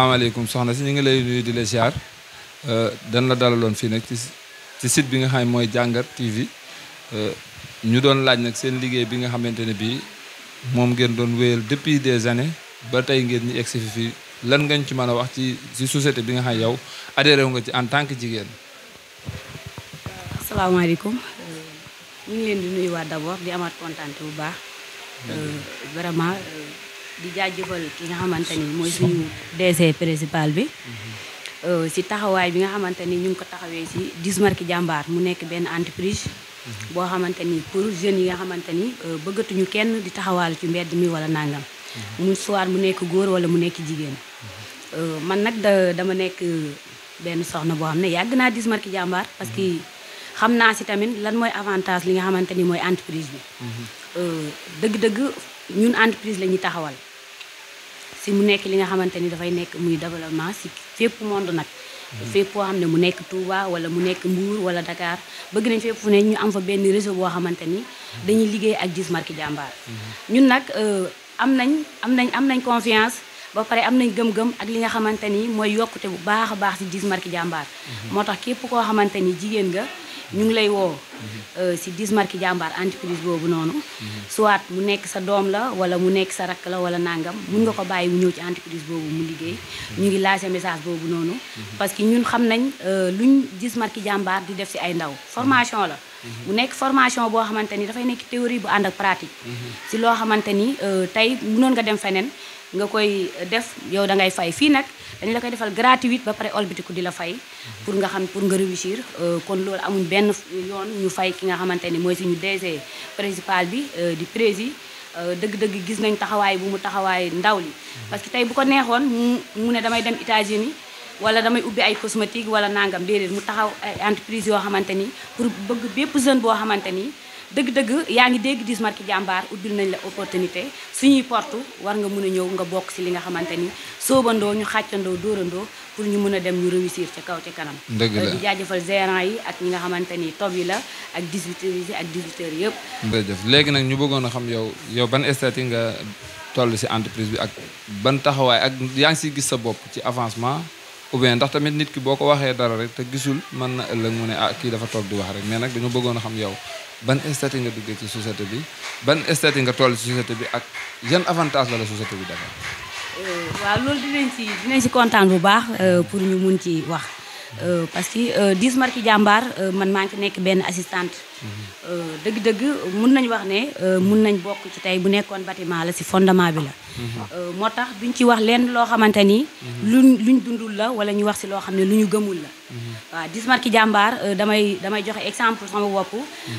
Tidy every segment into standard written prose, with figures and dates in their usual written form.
salaamaaleykum soxna si ñu ngi lay nuyu di la ziar dañ la dalaloon fii nag ci site bi nga xam ne mooy jàngat TV ñu doon laaj nag seen liggéey bi nga xamante ne bii moom ngeen doon wéyal depuis des années ba tey ngeen ñu egsi fii lan ngañ ci mën a wax ci société bi nga xam yow adhéré wu nga ci en tant que jigéen. asalaamaaleykum ñu ngi leen di nuyuwaat d'abord di amaat kontaan bu baax vraiment di jaajëfal ki nga xamante ni mooy suñu DC principal bi si taxawaay bi nga xamante ni ñu ngi ko taxawee si Dismark Jàmbaar mu nekk benn entreprise boo xamante ni pour jeunes yi nga xamante ni bëggatuñu kenn di taxawaal ci mbedd mi wala nangam mu soit mu nekk góor wala mu nekk jigéen man nag dama nekk benn soxna boo xam ne yàgg naa Dismark Jàmbaar parce que xam naa si tamit lan mooy avantage li nga xamante ni mooy entreprise bi dëgg-dëgg ñun entreprise la ñuy taxawal si mu nekk li nga xamante ni dafay nekk muy développement si fépp monde nag fépp foo xam ne mu nekk Touba wala mu nekk Mbour wala Dakar bëgg nañ fépp fu ne ñu am fa benn réseau boo xamante ni dañuy liggéey ak Dismark Jàmbaar ñun nag am nañ confiance ba pare am nañ gëm-gëm ak li nga xamante ni mooy yokkute bu baax a baax si Dismark Jàmbaar moo tax képp koo xamante ni jigéen nga ñu ngi lay woo si Dismark Jàmbaar entreprise boobu noonu soit mu nekk sa doom la wala mu nekk sa rakk la wala nangam mun nga ko bàyyi mu ñëw ci entreprise boobu mu liggéey ñu ngi lancé message boobu noonu parce que ñun xam nañ luñ Dismark Jàmbaar di def si ay ndaw formation la mu nekk formation boo xamante ni dafay nekk théorie bu ànd ak pratique si loo xamante ni tey mënoon nga dem feneen nga koy def yow da ngay fay fii nag dañ la koy defal gratuite ba pare olbitiku di la fay pour nga xam pour nga réussir kon loolu amuñ benn yoon ñu fay ki nga xamante ni mooy suñu DG principal bi di prési dëgg-dëgg gis nañ taxawaay bu mu taxawaay ndaw li parce que tey bu ko neexoon mu ne damay dem États-Unis wala damay ubbi ay cosmétique wala nangam déedéet mu taxaw ay entreprise yoo xamante ni pour bëgg bépp jeune boo xamante ni dëgg-dëgg yaa ngi dégg Dismark Jàmbaar ubbil nañ la opportunité suñuy porte war nga mën a ñëw nga bokk si li nga xamante ni soobandoo ñu xàccandoo dóorandoo pour ñu mën a dem ñu réussir ca kaw ca kanam di jaajëfal gérant yi ak ñi nga xamante ni tob yi la ak 18 yi ak 18 yëpp jërëjëf léegi nag ñu bëggoon a xam yow ban statut nga toll si entreprise bi ak ban taxawaay ak yaa ngi siy gis sa bopp ci avancement ou bien ndax tamit nit ki boo ko waxee dara rek te gisul mën na ëllëg mu ne kii dafa toog di wax rek mais nag dañu bëggoon a xam yow ban statut nga duggee ci société bi ban statut nga toll ci société bi ak yan avantage la société bi dafa waaw loolu dinañ si kontaan bu baax pour ñu mun ci wax parce que Dismark Jàmbaar man maa ngi nekk benn assistante dëgg-dëgg mun nañ wax ne mun nañ bokk ci tey bu nekkoon bâtiment la si fondement bi la moo tax duñ ci wax leen loo xamante ni luñ dundul la wala ñu wax si loo xam ne lu ñu gëmul la waaw Dismark Jàmbaar damay joxe exemple sama bopp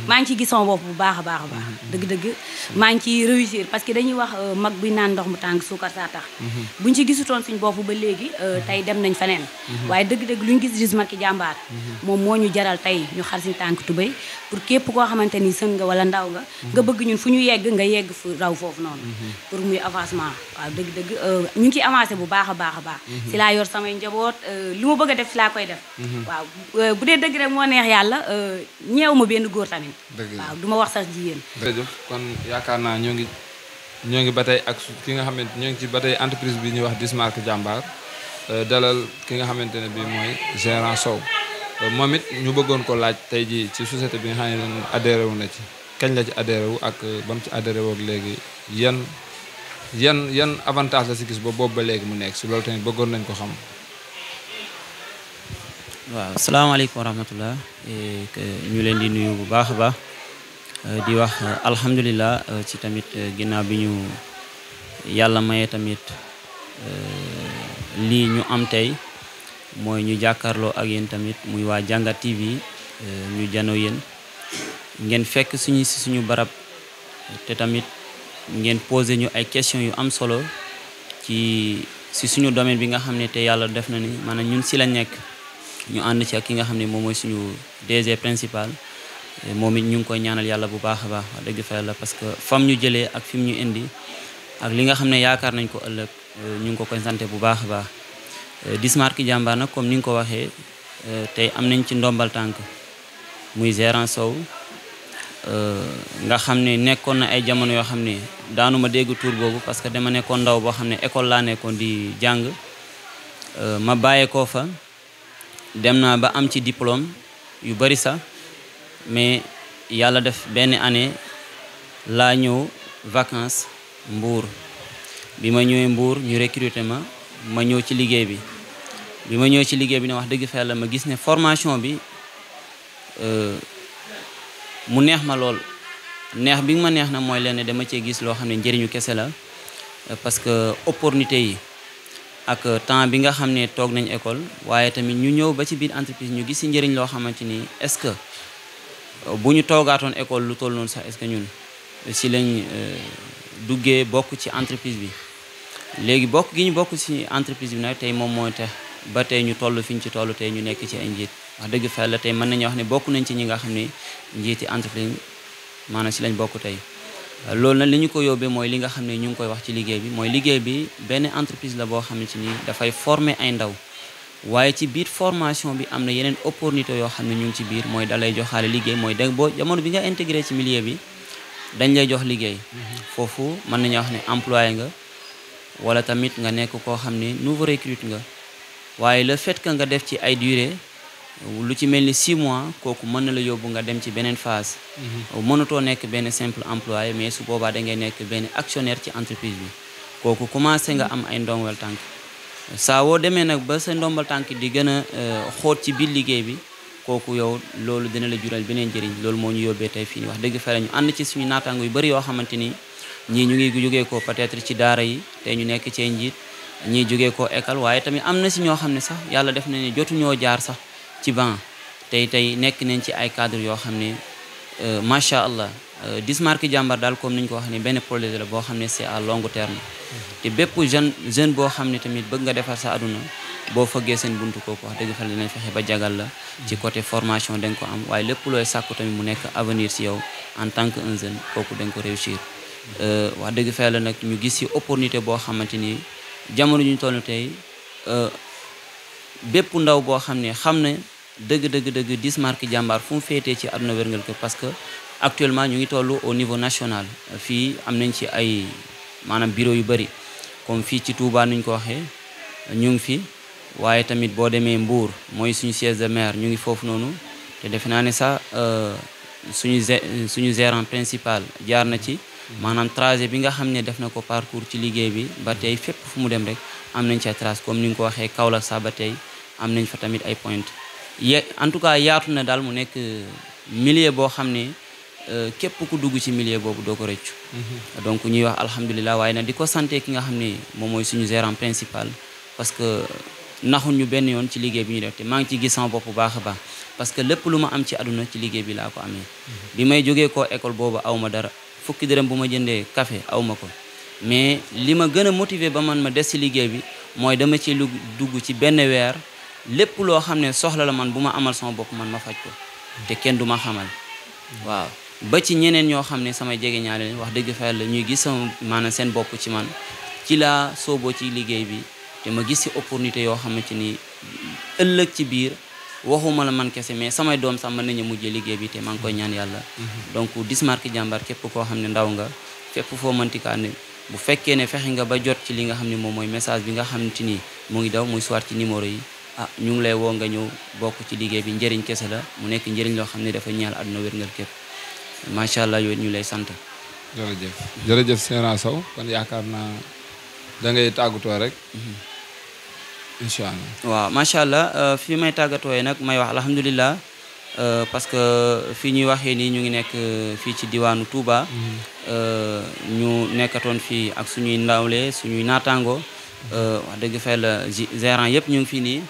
maa ngi ci gis sama bopp bu baax a baax a baax dëgg-dëgg maa ngi ci réussir parce que dañuy wax mag buy naan ndox mu tàng suukar saa tax buñ ci gisutoon suñ bopp ba léegi tey dem nañ feneen waaye dëgg-dëgg luñ gis Dismark Jàmbaar moom moo ñu jaral tey ñu xar suñ tànk tubéy pour képp koo xamante ni sën nga wala ndaw nga bëgg ñun fu ñu yegg nga yegg fu raw foofu noonu pour muy avancement waaw dëgg-dëgg ñu ngi ciy avancé bu baax a baax a baax si laa yor samay njaboot li ma bëgg a def si laa koy def waaw bu dee dëgg rek moo neex yàlla ñeew ma benn góor tamit waaw du ma wax sax jigéen jërëjëf kon yaakaar naa ñoo ngi ba tey ak ki nga xamante ñoo ngi ci ba tey entreprise bi ñuy wax Dismark Jàmbaar dalal ki nga xamante ne bii mooy gérant Sow moom it ñu bëggoon ko laaj tey ji ci société bi nga xam ne adhéré wu na ci kañ la ci adhéré wu ak ba mu ci adhéré wu ak léegi yan avantage la si gis ba boobu ba léegi mu nekk si loolu tamit bëggoon nañ ko xam. waaw salaamaaleykum wa rahmatullah ñu leen di nuyu bu baax a baax di wax alhamdulilah ci tamit ginnaaw bi ñu yàlla maye tamit lii ñu am tey mooy ñu jàkkaarloo ak yéen tamit muy waa Jàngat TV ñu janoo yéen ngeen fekk si suñu barab te tamit ngeen posé ñu ay questions yu am solo ci suñu domaine bi nga xam ne te yàlla def na ni maanaam ñun si la nekk ñu ànd ci ak ki nga xam ne moom mooy suñu DG principal moom it ñu ngi koy ñaanal yàlla bu baax a baax wax dëgg fa yàlla parce que fam ñu jëlee ak fi mu ñu indi ak li nga xam ne yaakaar nañ ko ëllëg ñu ngi ko koy santé bu baax a baax Dismark Jàmbaar nag comme ni nga ko waxee tey am nañ ci ndombal tànk muy gérant Sow nga xam ne nekkoon na ay jamono yoo xam ne daanuma dégg tur boobu parce que dama nekkoon ndaw boo xam ne école laa nekkoon di jàng ma bàyyeekoo fa dem naa ba am ci diplôme yu bari sax mais yàlla def benn année laa ñëw vacances Mbour bi ma ñëwee Mbour ñu recruter ma ñëw ci liggéey bi ma ñëw ci liggéey bi ne wax dëgg fa yàlla ma gis ne formation bi mu neex ma lool neex bi nga ma neex na mooy leen dama cee gis loo xam ne njëriñu kese la parce que opportunité yi ak temps bi nga xam ne toog nañ école waaye tamit ñu ñëw ba ci biir entreprise ñu gis ci njëriñ loo xamante ni est-ce que bu ñu toogaatoon école lu toll noonu sax est-ce que ñun si lañ duggee bokk ci entreprise bi léegi bokk gi ñu bokk ci entreprise bi nag tey moom mooy tax ba tey ñu toll fi ñu ci toll tey ñu nekk ci ay njiit wax dëgg fa la tey mën nañu wax ne bokk nañ ci ñi nga xam ne njiiti entreprise maanaam si lañ bokk tey loolu nag li ñu ko yóbbee mooy li nga xam ne ñu ngi koy wax ci liggéey bi mooy liggéey bi benn entreprise la boo xamante ni dafay former ay ndaw waaye ci biir formation bi am na yeneen opportunité yoo xam ne ñu ngi ci biir mooy dalay joxaale liggéey mooy da boo jamono bi nga intégré ci milieu bi dañ lay jox liggéey foofu mën nañu wax ne employé nga wala tamit nga nekk koo xam ne nouveau recrute nga waaye le fait que nga def ci ay durée lu ci mel ni 6 mois kooku mën na la yóbbu nga dem ci beneen phase mënatoo nekk benn simple employé mais su boobaa da ngay nekk benn actionnaire ci entreprise bi kooku commencé nga am ay ndombal tànk saa woo demee nag ba sa ndombal tànk di gën a xóot ci biir liggéey bi kooku yow loolu dina la jural beneen njëriñ loolu moo ñu yóbbee tey fii nii wax dëgg fa la ñu ànd ci suñu naataango yu bëri yoo xamante ni ñii ñu ngi jógee ko peut-être ci daara yi tey ñu nekk cee njiit ñii jógee ko école waaye tamit am na si ñoo xam ne sax yàlla def na ne jotuñoo jaar sax ci ban tey nekk nañ ci ay cadre yoo xam ne macha allah Dismarque Jàmbaar daal comme ni ñu ko wax ne benn projet la boo xam ne c'est à long terme te bépp jeune boo xam ne tamit bëgg nga defar sa aduna boo fëggee seen buntu kooku wax dëgg fa dinañ fexe ba jagal la ci côté formation da nga ko am waaye lépp looy sàkku tamit mu nekk avenir si yow en tant que un jeune kooku da nga ko réussir wax dëgg fa la nag ñu gis ci opportunité boo xamante ni jamono ñu toll tey bépp ndaw boo xam ne xam ne dëgg Dismarque Jàmbaar fu mu féetee ci àdduna wérngal ko parce que actuellement ñu ngi toll au niveau national fii am nañ ci ay maanaam bureau yu bëri comme fii ci Touba nuñ ko waxee ñu ngi fi waaye tamit boo demee Mbour mooy suñu siège de maire ñu ngi foofu noonu te defe naa ne sax suñu gérant principal jaar na ci maanaam trajet bi nga xam ne def na ko parcours ci liggéey bi ba tey fépp fu mu dem rek am nañ ci ay trace comme ni nga ko waxee Kaolack sax ba tey am nañ fa tamit ay point en tout cas yaatu na daal mu nekk milieu boo xam ne képp ku dugg ci milieu boobu doo ko rëccu donc ñuy wax alhamdulilah waaye nag di ko santé ki nga xam ne moom mooy suñu gérant principal parce que naxul ñu benn yoon ci liggéey bi ñu def te maa ngi ci gis sama bopp bu baax a baax parce que lépp lu ma am ci àdduna ci liggéey bi laa ko amee bi may jógee koo école boobu aw ma dara fukki dërëm bu ma jëndee café aw ma ko mais li ma gën a motiver ba man ma des ci liggéey bi mooy dama ci dugg ci benn weer lépp loo xam ne soxla la man bu ma amal sama bopp man ma faj ko te kenn du ma xamal waaw ba ci ñeneen ñoo xam ne samay jege ñaale wax dëgg fa yàlla ñuy gis sama maanaam seen bopp ci man ci laa sooboo ci liggéey bi te ma gis ci opportunité yoo xamante ni ëllëg ci biir waxuma la man kese mais samay doom sax mën nañu mujjee liggéey bi te maa ngi koy ñaan yàlla donc Dismarque Jàmbaar képp koo xam ne ndaw nga fépp foo mëntikaa ne bu fekkee ne fexe nga ba jot ci li nga xam ne moom mooy message bi nga xamante ni mu ngi daw muy soit ci numéro yi ñu ngi lay woo nga ñëw bokk ci liggéey bi njëriñ kese la mu nekk njëriñ loo xam ne dafa ñeel àdduna wérngal képp macha allah yooyu ñu lay sant. jërëjëf Seera Sow kon yaakaar naa da ngay tàggatoo rek. incha allah waaw macha allah fi may tàggatooyee nag may wax alhamdulilah parce que fii ñuy waxee nii ñu ngi nekk fii ci diwaanu Touba. ñu nekkatoon fii ak suñuy ndawle suñuy naataango. wax dëgg fa la gérant yëpp ñu ngi fii nii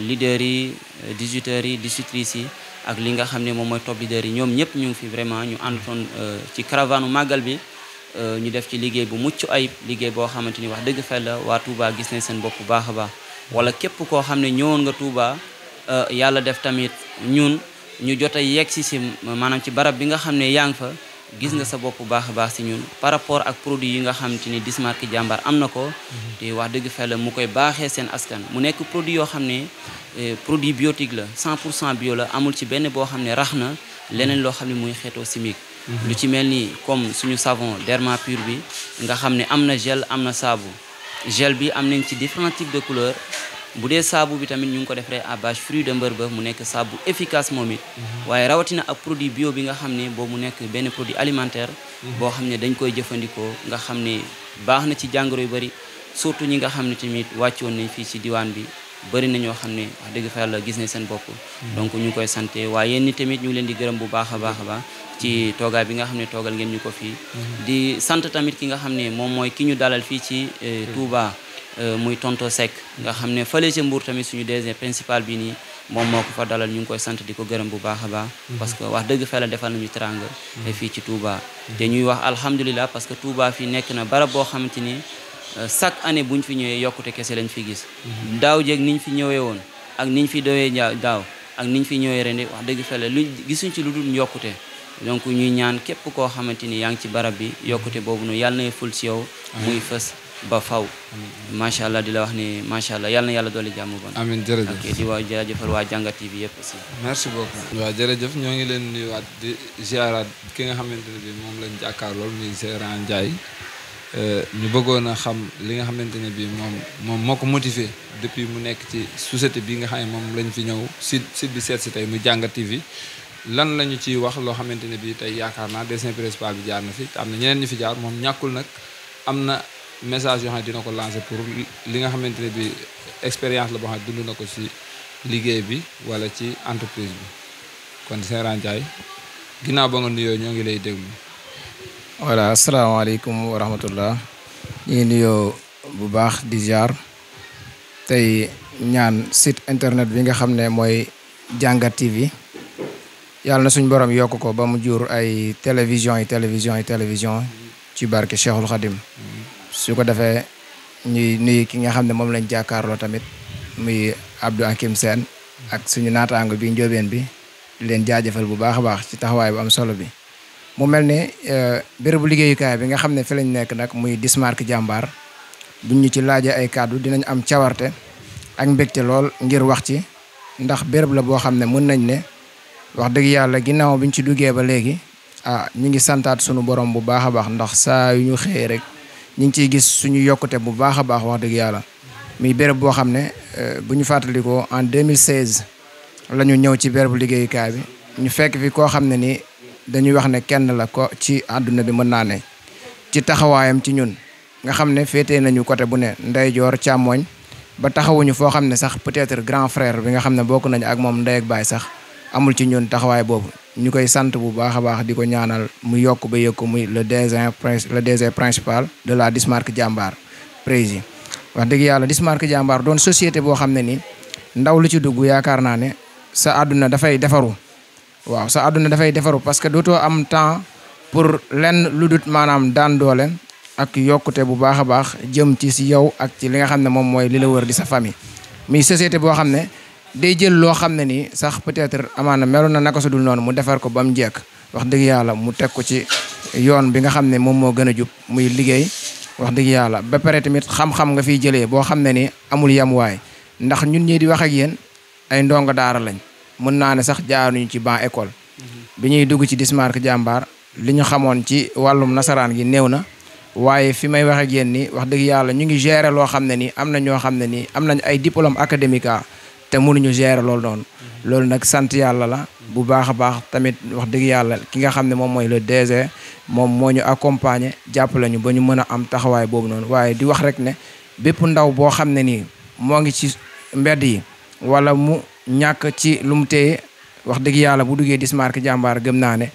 leaders yi 18 yi 18 yi ak li nga xam ne moom mooy top leaders yi ñoom ñëpp ñu ngi fi vraiment ñu àndoon ci caravane màggal bi ñu def ci liggéey bu mucc ayib liggéey boo xamante ni wax dëgg fa la waa Touba gis nañ seen bopp bu baax a baax wala képp koo xam ne ñëwoon nga Touba yàlla def tamit ñun ñu jot a yegg si maanaam ci barab bi nga xam ne yaa ngi fa gis nga sa bopp bu baax a baax si ñun par rapport ak produit yi nga xamante ni Dismarque Jàmbaar am na ko te wax dëgg fa la mu koy baaxee seen askan mu nekk produit yoo xam ne produit biotique la 100% bio la amul ci benn boo xam ne rax na leneen loo xam ne muy xeetoo chimique lu ci mel ni comme suñu savon Derma Pur bi nga xam ne am na gel am na saabu gel bi am nañ ci différents types de couleurs bu dee saabu bi tamit ñu ngi ko defaree à base fruit de mbër ba mu nekk saabu efficace moom it waaye rawatina ak produit bio bi nga xam ne boobu mu nekk benn produit alimentaire boo xam ne dañ koy jëfandikoo nga xam ne baax na ci jàngoro yu bëri surtout ñi nga xam ne tamit wàccoon nañ fii ci diwaan bi bëri na ñoo xam ne wax dëgg fa yàlla gis nañ seen bopp donc ñu ngi koy santé waaye yéen ni tamit ñu ngi leen di gërëm bu baax a baax a baax ci toogaay bi nga xam ne toogal ngeen ñu ko fii di sant tamit ki nga xam ne moom mooy ki ñu dalal fii ci Touba muy tonto Seck nga xam ne fële ca Mbour tamit suñu DG principal bi nii moom moo ko fa dalal ñu ngi koy sant di ko gërëm bu baax a baax parce que wax dëgg fa la defal nañu teranga fii ci Touba te ñuy wax alhamdulilah parce que Touba fii nekk na barab boo xamante ni chaque année buñ fi ñëwee yokkute kese lañ fi gis daaw jéeg niñ fi ñëwee woon ak niñ fi dowee daaw ak niñ fi ñëwee ren wax dëgg fa la lu gisuñ ci lu dul yokkute donc ñuy ñaan képp koo xamante ni yaa ngi ci barab bi yokkute boobu noonu yàlla na ful ci yow muy fës ba faw macha allah di la wax ni macha allah yàlla na yàlla doole jàmm bon amiin jërëjëf ok di waa jaajëfal waa Jàngat TV yëpp aussi merci beaucoup waaw jërëjëf ñoo ngi leen nuyuwaat di ziaraat ki nga xamante ne bi moom lañ jàkkaar lool muy Gérant Ndiaye ñu bëggoon a xam li nga xamante ne bi moom moo ko motivé depuis mu nekk ci société bi nga xam ne moom lañ fi ñëw site bi seet si tey muy Jàngat TV lan la ñu ciy wax loo xamante ne bi tey yaakaar naa dessin principal bi jaar na fi am na ñeneen ñu fi jaar moom ñàkkul nag am na message yoo xam ne dina ko lancer pour li nga xamante ne bi expérience la boo xam ne dund na ko ci liggéey bi wala ci entreprise bi kon Gérant Ndiaye ginnaaw ba nga nuyoo ñoo ngi lay déglu. voilà asalaamaaleykum wa rahmatullah ñu ngi nuyoo bu baax di jaar tey ñaan site internet bi nga xam ne mooy Jàngat TV yàlla na suñ borom yokk ko ba mu jur ay télévision ci barke Cheikhul Khadim su ko defee ñuy nuyu ki nga xam ne moom lañ jàkkaarloo tamit muy Abdou Hakim Sène ak suñu naataango bi njóobeen bi di leen jaajëfal bu baax a baax ci taxawaay bu am solo bi mu mel ne bérébu liggéeyukaay bi nga xam ne fi lañ nekk nag muy Dismark Jàmbaar buñ ñu ci laajee ay kàddu dinañ am cawarte ak mbégte lool ngir wax ci ndax béréb la boo xam ne mën nañ ne wax dëgg yàlla ginnaaw biñ ci duggee ba léegi ñu ngi santaat suñu borom bu baax a baax ndax saa yu ñu xëyee rek ñu ngi ciy gis suñu yokkute bu baax a baax wax dëgg yàlla muy béréb boo xam ne bu ñu fàttalikoo en 2016 la ñu ñëw ci bérébu liggéeyukaay bi ñu fekk fi koo xam ne ni dañuy wax ne kenn la ko ci àdduna bi mën naa ne ci taxawaayam ci ñun nga xam ne féetee nañu côté bu ne ndeyjoor càmmooñ ba taxawuñu foo xam ne sax peut-être grand frère bi nga xam ne bokk nañu ak moom ndey ak baay sax amul ci ñun taxawaay boobu ñu koy sant bu baax a baax di ko ñaanal mu yokk ba yëg ko muy le DG principal de la Dismark Jàmbaar président wax dëgg yàlla Dismark Jàmbaar doon société boo xam ne ni ndaw lu ci dugg yaakaar naa ne sa àdduna dafay defaru waaw sa àdduna dafay defaru parce que dootoo am temps pour lenn lu dut maanaam daan doole ak yokkute bu baax a baax jëm ci si yow ak ci li nga xam ne moom mooy li la wër di sa famille muy société boo xam ne day jël loo xam ne nii sax peut-être amaana meloon na naka su dul noonu mu defar ko ba mu jekk wax dëgg yàlla mu teg ko ci yoon bi nga xam ne moom moo gën a jub muy liggéey wax dëgg yàlla ba pare tamit xam-xam nga fiy jëlee boo xam ne ni amul yamuwaay ndax ñun ñii di wax ak yéen ay ndongo daara lañ mën naa ne sax jaaruñu ci ban école bi ñuy dugg ci Dismark Jàmbaar li ñu xamoon ci wàllum nasaraan gi néew na waaye fi may wax ak yéen ni wax dëgg yàlla ñu ngi gérer loo xam ne ni am na ñoo xam ne ni am nañ ay diplôme académique te mënuñu gérer loolu noonu loolu nag sant yàlla la bu baax a baax tamit wax dëgg yàlla ki nga xam ne moom mooy le DG moom moo ñu accompagner jàppale ñu ba ñu mën a am taxawaay boobu noonu waaye di wax rek ne bépp ndaw boo xam ne nii moo ngi ci mbedd yi wala mu ñàkk ci lu mu téye wax dëgg yàlla bu duggee Dismark Jàmbaar gëm naa ne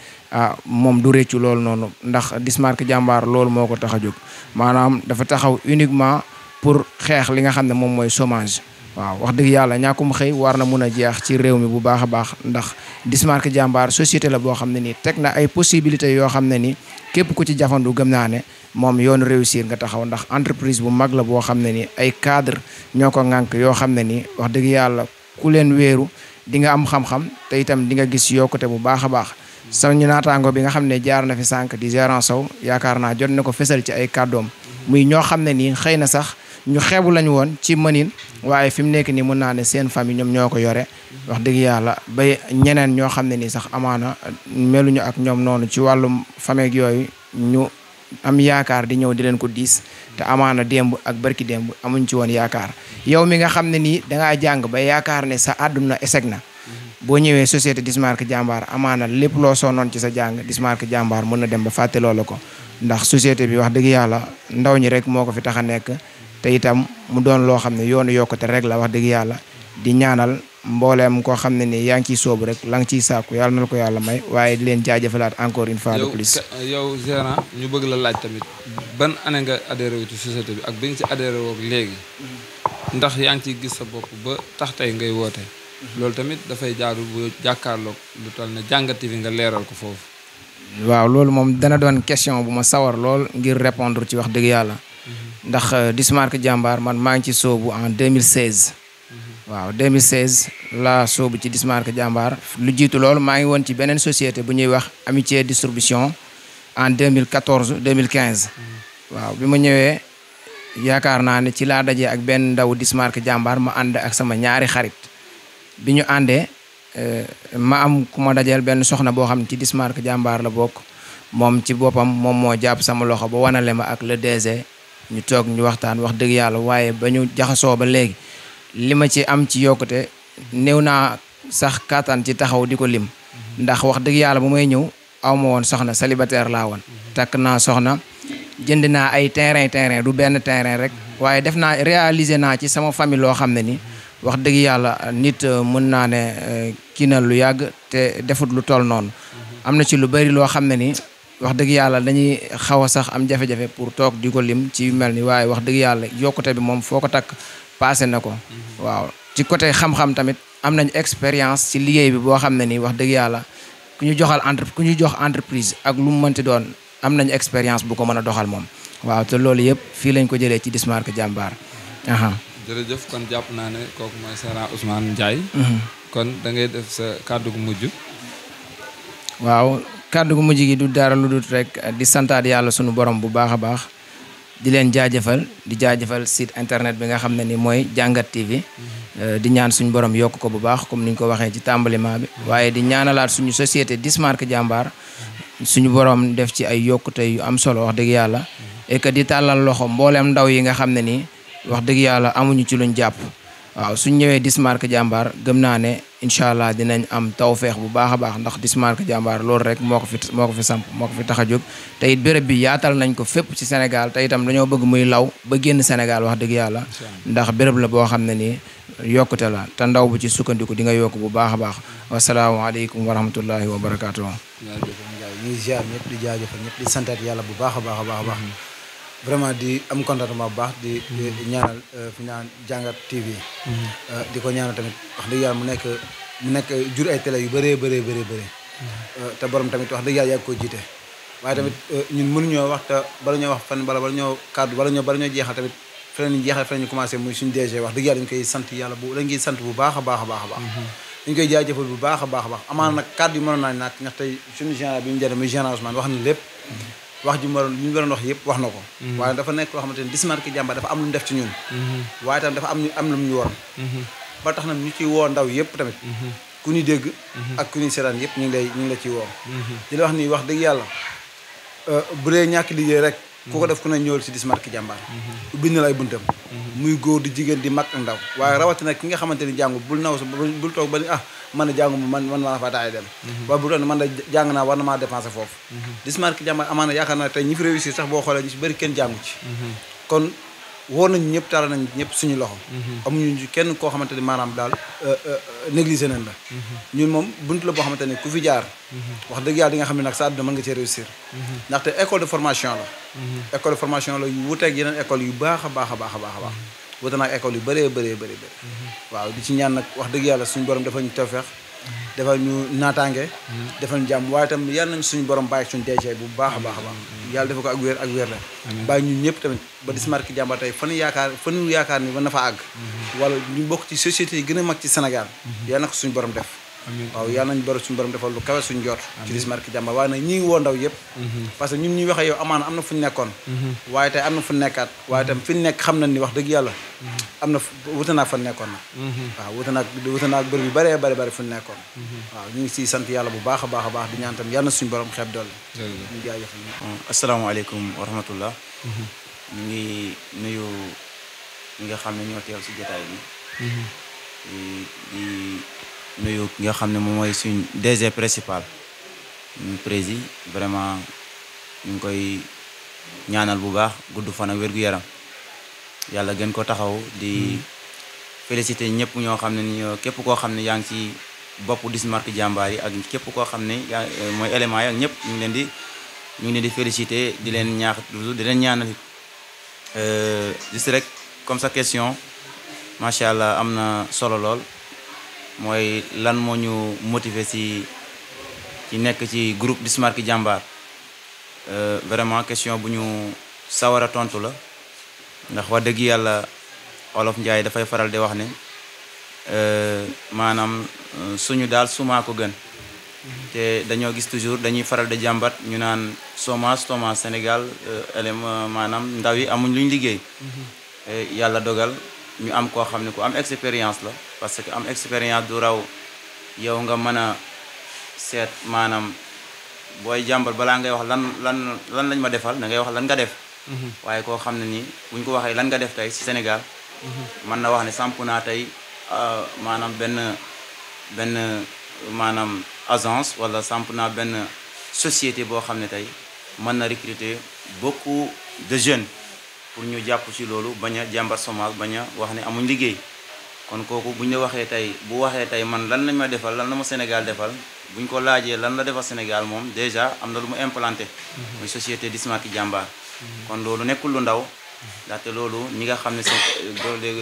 moom du réccu loolu noonu ndax Dismark Jàmbaar loolu moo ko tax a jóg maanaam dafa taxaw uniquement pour xeex li nga xam ne moom mooy chômage waaw wax dëgg yàlla ñàkkum xëy war na mun a jeex ci réew mi bu baax a baax ndax Dismark Jàmbaar société la boo xam ne nii teg na ay possibilités yoo xam ne ni képp ku ci jafandu gëm naa ne moom yoonu réussir nga taxaw ndax entreprise bu mag la boo xam ne ni ay cadre ñoo ko ŋànk yoo xam ne ni wax dëgg yàlla ku leen wéeru di nga am xam-xam te itam di nga gis yokkute bu baax a baax suñu naataango bi nga xam ne jaar na fi sànq di Gérant Sow yaakaar naa jot na ko fesal ci ay kàddoom muy ñoo xam ne nii xëy na sax ñu xeebu lañu woon ci mënin waaye fi mu nekk nii mën naa ne seen famille ñoom ñoo ko yore wax dëgg yàlla ba ñeneen ñoo xam ne nii sax amaana meluñu ak ñoom noonu ci wàllum famille yooyu ñu am yaakaar di ñëw di leen ko diis te amaana démb ak barki démb amuñ ci woon yaakaar yow mi nga xam ne nii dangaa jàng ba yaakaar ne sa àdduna échec na boo ñëwee société Dismarque Jambar amaana lépp loo soonoon ci sa jàng Dismarque Jambar mën na dem ba fàtte loola ko ndax société bi wax dëgg yàlla ndaw ñi rek moo ko fi tax a nekk te itam mu doon loo xam ne yoonu yokkute rek la wax dëgg yàlla di ñaanal mbooleem koo xam ne ni yaa ngi ciy soobu rek la nga ciy sàkku yàlla na la ko yàlla may waaye di leen jaajëfalaat encore une fois de plus. yow gérant ñu bëgg la laaj tamit ban année nga adhéré wu ci société bi ak bi nga ci adhéré woo léegi ndax yaa ngi ciy gis sa bopp ba tax tey ngay woote loolu tamit dafay jaadu bu jàkkaarloog lu toll ne Jàngat TV nga leeral ko foofu. waaw loolu moom dana doon question bu ma sawar lool ngir répondre ci wax dëgg yàlla ndax Dismarque Jambar man maa ngi ci soobu en 2016. waaw 2016 la soobu ci Dismarque Jambar lu jiitu loolu maa ngi woon ci beneen société bu ñuy wax Amitié Distribution en 2014 2015. waaw bi ma ñëwee yaakaar naa ne ci laa dajee ak benn ndaw Dismarque Jambar ma ànd ak sama ñaari xarit bi ñu àndee ma am ku ma dajeel benn soxna boo xam ne ci Dismarque Jambar la bokk moom ci boppam moom moo jàpp sama loxo ba wanale ma ak le DG ñu toog ñu waxtaan wax dëgg yàlla waaye ba ñu jaxasoo ba léegi li ma ci am ci yokkute néew naa sax kattan ci taxaw di ko lim ndax wax dëgg yàlla bu may ñëw aw ma woon soxna célibataire laa woon takk naa soxna jënd naa ay terrain du benn terrain rek waaye def naa réaliser naa ci sama famille loo xam ne ni wax dëgg yàlla nit mën naa ne kii na lu yàgg te defut lu toll noonu am na ci lu bari loo xam ne ni wax dëgg yàlla dañuy xaw a sax am jafe-jafe pour toog di ko lim ci mel ni waaye wax dëgg yàlla yokkute bi moom foo ko takk passé na ko waaw ci côté xam-xam tamit am nañ expérience ci liggéey bi boo xam ne nii wax dëgg yàlla ku ñu jox entreprise ak lu mu mënti doon am nañ expérience bu ko mën a doxal moom waaw te loolu yëpp fii lañ ko jëlee ci Dismarque Jambar. jërëjëf kon jàpp naa ne kooku mooy Gérant Ousmane Ndiaye. kon da ngay def sa kàddu gu mujj. waaw kàddu gu mujj gi du dara lu dul rek di santaat yàlla sunu borom bu baax a baax. di leen jaajëfal site internet bi nga xam ne ni mooy Jàngat TV di ñaan suñu borom yokk ko bu baax comme ni ñu ko waxee ci tàmbaliment bi waaye di ñaanalaat suñu société Dismarque Jambar suñu borom def ci ay yokkute yu am solo wax dëgg yàlla et que di tàllal loxo mbooleem ndaw yi nga xam ne nii wax dëgg yàlla amuñu ci luñ jàpp waaw suñ ñëwee Dismarque Jambar gëm naa ne incha allah dinañ am tawfeex bu baax a baax ndax Dismarque Jambar loolu rek moo ko fi samp moo ko fi tax a jóg te it béréb bi yaatal nañ ko fépp ci Sénégal te itam dañoo bëgg muy law ba génn Sénégal wax dëgg yàlla ndax béréb la boo xam ne nii yokkute la te ndaw bu ci sukkandiku di nga yokk bu baax a baax wasalaamaaleykum wa rahmatullahi wa barakaatu. ñu ngi ziar ñëpp di jaajëfal ñëpp di santaat yàlla bu baax a baax a baax vraiment di am contentement bu baax di ñaanal fi naan Jàngat TV di ko ñaanal tamit wax dëgg yàlla mu nekk jur ay télé yu bëree te borom tamit wax dëgg yàlla yàgg koo jiite waaye tamit ñun mënuñoo wax te bala ñoo wax fan bala ñoo kàddu bala ñoo jeexal tamit feneen ñu jeexal feneen ñu commencé muy suñu DG wax dëgg yàlla dañu koy sant yàlla dañ koy sant bu baax a baax dañ koy jaajëfal bu baax a baax amaana nag kàddu yu mënoon naa naat ndax tey suñu général bi ñu jëlee muy Gérant Ousmane wax na lépp wax ji ñu waroon wax yëpp wax na ko waaye dafa nekk loo xamante ni Dismarque Jambar dafa am lu mu def ci ñun waaye tamit dafa am lu mu ñu waroon ba tax na ñu ciy woo ndaw yëpp tamit ku ñu dégg ak ku ñu seetaan yëpp ñu ngi la ciy woo di la wax ni wax dëgg yàlla bu dee ñàkk liggéey rek ku ko def ku ne ñëwal ci Dismarque Jambar ubbi na la ay buntam muy góor di jigéen di mag ak ndaw waaye rawatina ki nga xamante ni jàngu bul toog ba ni man na jàngu man maa fa taay dem waaye bu doon man da jàng naa war na maa dépensé foofu Dismarque Jambar amaana yaakaar naa tey ñi fi réussir sax boo xoolee ñu si bëri kenn jàngu ci kon wóor nañu ñëpp tara nañ ñëpp suñu loxo amuñu kenn koo xamante ni maanaam daal négligé nañ la ñun moom buntu la boo xamante ni ku fi jaar wax dëgg yàlla di nga xam ne nag sa àdduna mën nga cee réussir ndaxte école de formation la école de formation la yu wuteeg yeneen école yu baax a baax wute naag école yu bëree waaw di ci ñaan nag wax dëgg yàlla suñu borom dafa ñu tawfeex defal ñu naataange defal ñu jàmm waaye tam yàlla nañ suñu borom bàyyi suñu DG bu baax a baax yàlla dafa ko ak wér la bàyyi ñun ñëpp tamit ba Dismarque Jambar tey fan yaakaar ni mën na fa àgg wala ñu bokk ci société yi gën a mag ci Sénégal yàlla na ko suñu borom def waaw yàlla nañ borom suñu borom defal lu kawe suñu jot ci This Marque Jàmbaar waaye nag ñi ngi woo ndaw yëpp parce que ñun ñuy waxee yow amaana am na fu ñu nekkoon waaye tey am na fu ñu nekkaat waaye tam fi ñu nekk xam nañ ni wax dëgg yàlla am na wuute naag fa nekkoon na waaw wuute naag bërëb yu bëree fu ñu nekkoon waaw ñu ngi siy sant yàlla bu baax a baax di ñaan tam yàlla na suñu borom xeeb doole ñu jaajëfal asalaamaaleykum wa rahmatullah ñu ngi nuyu ñi nga xam ne ñoo teew si jotaay bi di nuyu nga xam ne moom mooy suñ DG principal ñu prési vraiment ñu ngi koy ñaanal bu baax gudd fan ak wér-gu-yaram yàlla gën ko taxaw di féliciter ñëpp ñoo xam ne ni képp koo xam ne yaa ngi ci bopp This Marque Jàmbaar yi ak képp koo xam ne mooy élément yi ak ñëpp ñu ngi leen di féliciter di leen ñaax toujours di leen ñaanal juste rek comme sa question macha allah am na solo lool mooy lan moo ñu motiver ci nekk ci groupe This Marque Jàmbaar vraiment question bu ñu sawar a tontu la ndax wax dëgg yàlla Olof Njaay dafay faral di wax ne maanaam suñu daal sumaa ko gën te dañoo gis toujours dañuy faral di jàmbat ñu naan chômage Sénégal maanaam ndaw yi amuñ luñ liggéey yàlla dogal ñu am koo xam ne ku am expérience la parce que am expérience du raw yow nga mën a seet maanaam booy jàmbat balaa ngay wax lan lañ ma defal da ngay wax lan nga def waaye koo xam ne nii buñ ko waxee lan nga def tey ci Sénégal mën na wax ne samp naa tey maanaam benn maanaam agence wala samp naa benn société boo xam ne tey mën na recruter beaucoup de jeunes pour ñu jàpp ci loolu bañ a jàmbat chômage bañ a wax ne amuñ liggéey kon kooku buñ la waxee tey bu waxee tey man lan lañ ma defal lan la ma Sénégal defal buñ ko laajee lan la defal Sénégal moom déjà am na lu mu implanté muy société This Marque Jàmbaar kon loolu nekkul lu ndaw ndaxte loolu ñi nga xam ne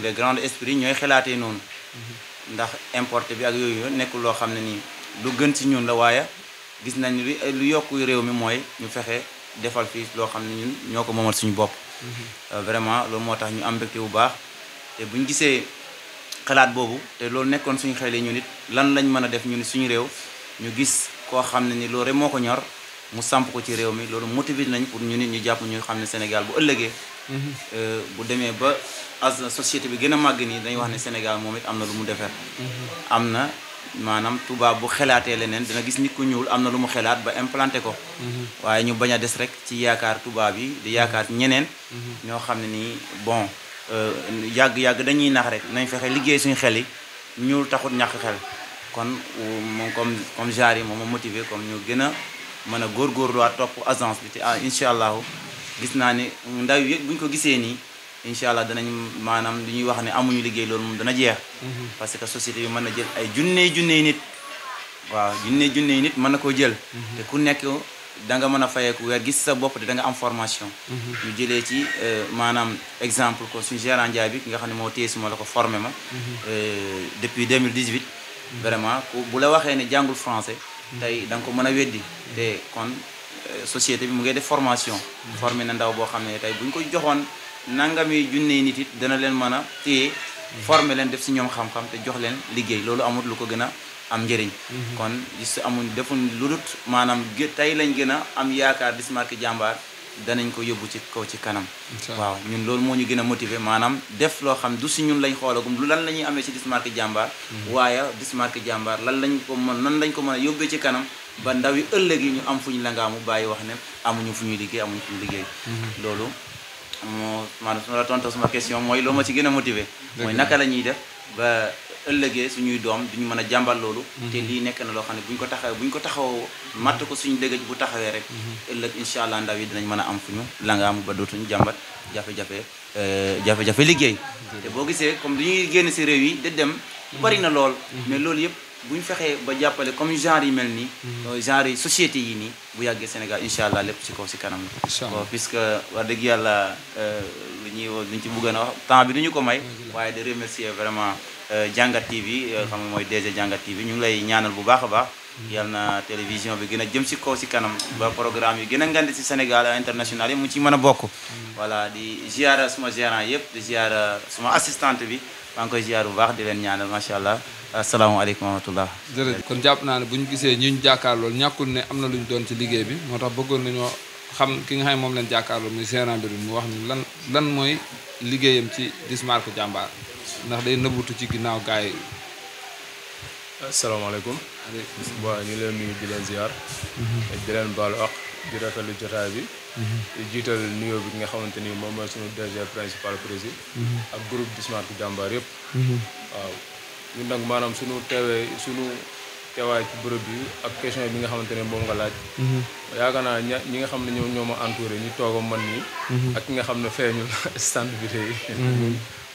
les grands esprits ñooy xalaatee noonu ndax importé bi ak yooyu nekkul loo xam ne nii lu gën ci ñun la waaye gis nañ lu yokku réew mi mooy ñu fexe defal fii loo xam ne ñun ñoo ko moomal suñu bopp vraiment loolu moo tax ñu am mbégte bu baax te buñ gisee xalaat boobu te loolu nekkoon suñu xel yi ñu nit lan lañ mën a def ñu ni suñu réew ñu gis koo xam ne ni loolu rek moo ko ñor mu samp ko ci réew mi loolu motivé nañ pour ñu nit ñu jàpp ñu xam ne Sénégal bu ëllëgee bu demee ba as société bi gën a màgg nii dañuy wax ne Sénégal moom it am na lu mu defar am na maanaam tubaab bu xelaatee leneen dina gis nit ku ñuul am na lu mu xelaat ba implanté ko waaye ñu bañ a des rek ci yaakaar tubaab yi di yaakaar ñeneen ñoo xam ne nii bon yàgg-yàgg dañuy nax rek nañ fexe liggéey suñu xel yi ñuul taxut ñàkk xel kon moom comme genre yi moom ma motivé comme ñu gën a mën a góorgóorluwaat topp agence bi te incha allahu gis naa ne ndaw yi buñ ko gisee nii incha allah danañ maanaam li ñuy wax ne amuñu liggéey loolu moom dana jeex parce que société bi mën na jël ay junney nit waaw junney nit mën na koo jël te ku nekk da nga mën a fayeeku weer gis sa bopp te da nga am formation ñu jëlee ci maanaam exemple ko suñu gérant Ndiaye bi ki nga xam ne moo téye suma la ko formé ma depuis 2018 vraiment bu la waxee ne jàngul français tey da nga ko mën a weddi te kon société bi mu ngi def formation formé na ndaw boo xam ne tey buñ ko joxoon nangami junney nit it dana leen mën a téye formé leen def si ñoom xam-xam te jox leen liggéey loolu amul lu ko gën a am njëriñ kon gis amuñ defuñ lu dut maanaam tey lañ gën a am yaakaar This Marque Jàmbaar danañ ko yóbbu ci kaw ci kanam waaw ñun loolu moo ñu gën a motiver maanaam def loo xam du si ñun lañ xoolagum lu lan la ñuy amee ci This Marque Jàmbaar waaye This Marque Jàmbaar nan lañ ko mën a yóbbee ci kanam ba ndaw yi ëllëg yi ñu am fu ñu langaamu bàyyi wax ne amuñu fu ñuy liggéey loolu moo maanaam su ma la tontu sama question mooy loo ma ci gën a motiver mooy naka la ñuy def ba ëllëgee suñuy doom duñu mën a jàmbal loolu te lii nekk na loo xam ne buñ ko taxawoo matt ko suñu dëgëj bu taxawee rek ëllëg incha allah ndaw yi dinañ mën a am fu ñu langaamu ba dootuñu jàmbat jafe-jafe liggéey te boo gisee comme li ñuy génn si réew yi de dem bari na lool mais loolu yëpp buñ fexee ba jàppale comme genre yi mel nii genre yi société yi nii bu yàggee Sénégal incha allah lépp ci kaw si kanam la bon puisque wax dëgg yàlla luñ ci bëggoon a wax temps bi duñu ko may waaye de remercier vraiment Jàngat TV xam nga mooy DG Jàngat TV ñu ngi lay ñaanal bu baax a baax yal na télévision bi gën a jëm si kaw si kanam ba programme yi gën a ngandi si Sénégal international yi mu ci mën a bokk voilà di ziara suma gérant yëpp di ziara suma assistante bi maa ngi koy ziar bu baax di leen ñaanal macha allah asalaamaaleykum wa rahmatullah. jërëjëf kon jàpp naa ne bu ñu gisee ñu jàkkaarlool ñàkkul ne am na lu ñu doon ci liggéey bi moo tax bëggoon nañoo xam ki nga xam ne moom leen jàkkaarlool muy Gérant Médoune mu wax ni lan mooy liggéeyam ci Dismarque Jambar ndax day nëbbutu ci ginnaaw gaay yi. asalaamaaleykum. waaw ñu leen nuyu di leen ziar. di leen baalu ak di rafetlu jotaay bi. di jiital nuyoo bi nga xamante ni moom mooy suñu DG principal président. ak groupe Dismarque Jambar yëpp. waaw ñun nag maanaam suñu teewaay ci bërëb bi ak question bi nga xamante ne moom nga laaj. yaakaar naa ñi nga xam ne ñoo ma entouré ñu toog a man nii. ak ki nga xam ne feeñul stand bi tey.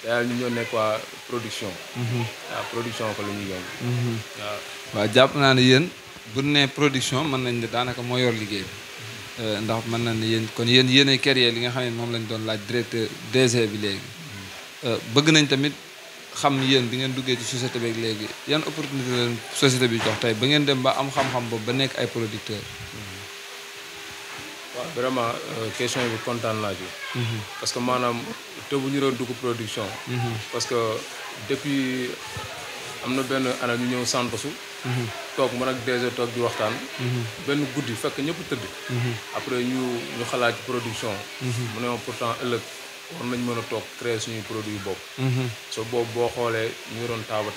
daal ñu ñoo nekk waa production. waaw production ko la ñuy yëngu. waaw jàpp naa ne yéen bu ne production mën nañ ne daanaka moo yor liggéey bi ndax mën nañ ne yéen kon yéenay créer li nga xam ne moom lañ doon laaj directeur DG bi léegi. bëgg nañ tamit xam yéen bi ngeen duggee ci société bi léegi yan opportunité leen société bi jox tey ba ngeen dem ba am xam-xam boobu ba nekk ay producteurs. waaw vraiment question bi kontaan naa ci. parce que maanaam te bu ñu doon dugg production. parce que depuis am na benn année ñu ñëw santosu toog man ak DG toog di waxtaan. benn guddi fekk ñëpp tëdd. après ñu xalaat ci production. mu ne ma pourtant ëllëg war nañ mën a toog créer suñuy produit bopp. so boobu boo xoolee ñu doon taaba.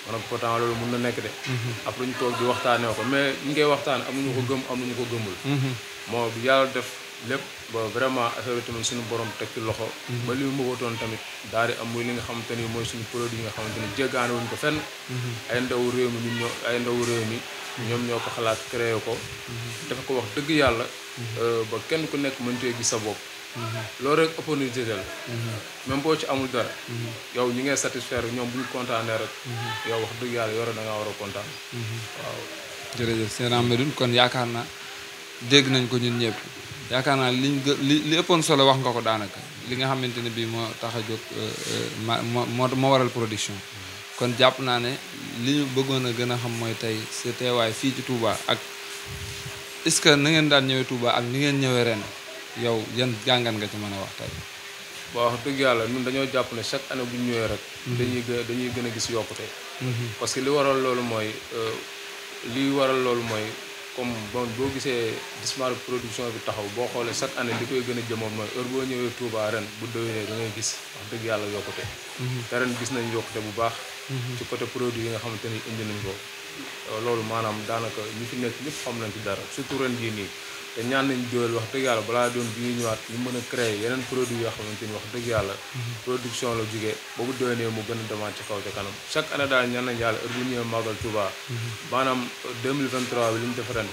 man ak pourtant loolu mun na nekk de. après ñu toog di waxtaanee ko mais ñu ngay waxtaan am nañu ko gëm am nañu ko gëmul. moo bi yàlla def lépp ba vraiment affaire bi tamit suñu borom teg ci loxo. ba li mu bëggatoon tamit daal di am muy li nga xamante ni mooy suñu produit yi nga xamante ni jéggaane wuñ ko fenn. ay ndawu réew mi ñoom ñoo ko xalaat créé ko. dafa ko wax dëgg yàlla. ba kenn ku nekk mën cee gis sa bopp. loolu rek opportunité la. même boo ci amul dara. yow ñi ngay satisfaire ñoom bu ñu kontaanee rek. yow wax dëgg yàlla yore da ngaa war a kontaan. waaw. jërëjëf Gérant Médoune kon yaakaar naa dégg nañ ko ñun ñëpp yaakaar naa li ëppoon solo wax nga ko daanaka li nga xamante ne bii moo tax a jóg moo waral production. kon jàpp naa ne li ñu bëggoon a gën a xam mooy tey sa teewaay fii ci Touba ak est-ce que na ngeen daan ñëwee Touba ak ni ngeen ñëwee ren yow yan jàngat nga ci mën a wax tey. bon wax dëgg yàlla ñun dañoo jàpp ne chaque année bu ñu ñëwee rek. dañuy gën a gis yokkute. parce que li waral loolu mooy comme bon boo gisee Dismarque production bi taxaw boo xoolee chaque année li koy gën a jëmoon mooy heure boo ñëwee Touba ren bu déwénee da ngay gis wax dëgg yàlla yokkute. te ren gis nañ yokkute bu baax. ci côté produit yi nga xamante ni indi nañ ko. loolu maanaam daanaka ñi fi nekk ñëpp xam nañ ci dara surtout ren jii nii. te ñaan nañ dool wax dëgg yàlla balaa doon bi ñëwaat ñu mën a créer yeneen produit yoo xamante ni wax dëgg yàlla. production la jógee ba bu déwénee mu gën a demaat ci kaw ca kanam chaque année daal ñaan nañ yàlla heure bu ñëwee màggal Touba. maanaam 2023 bi li ñu def ren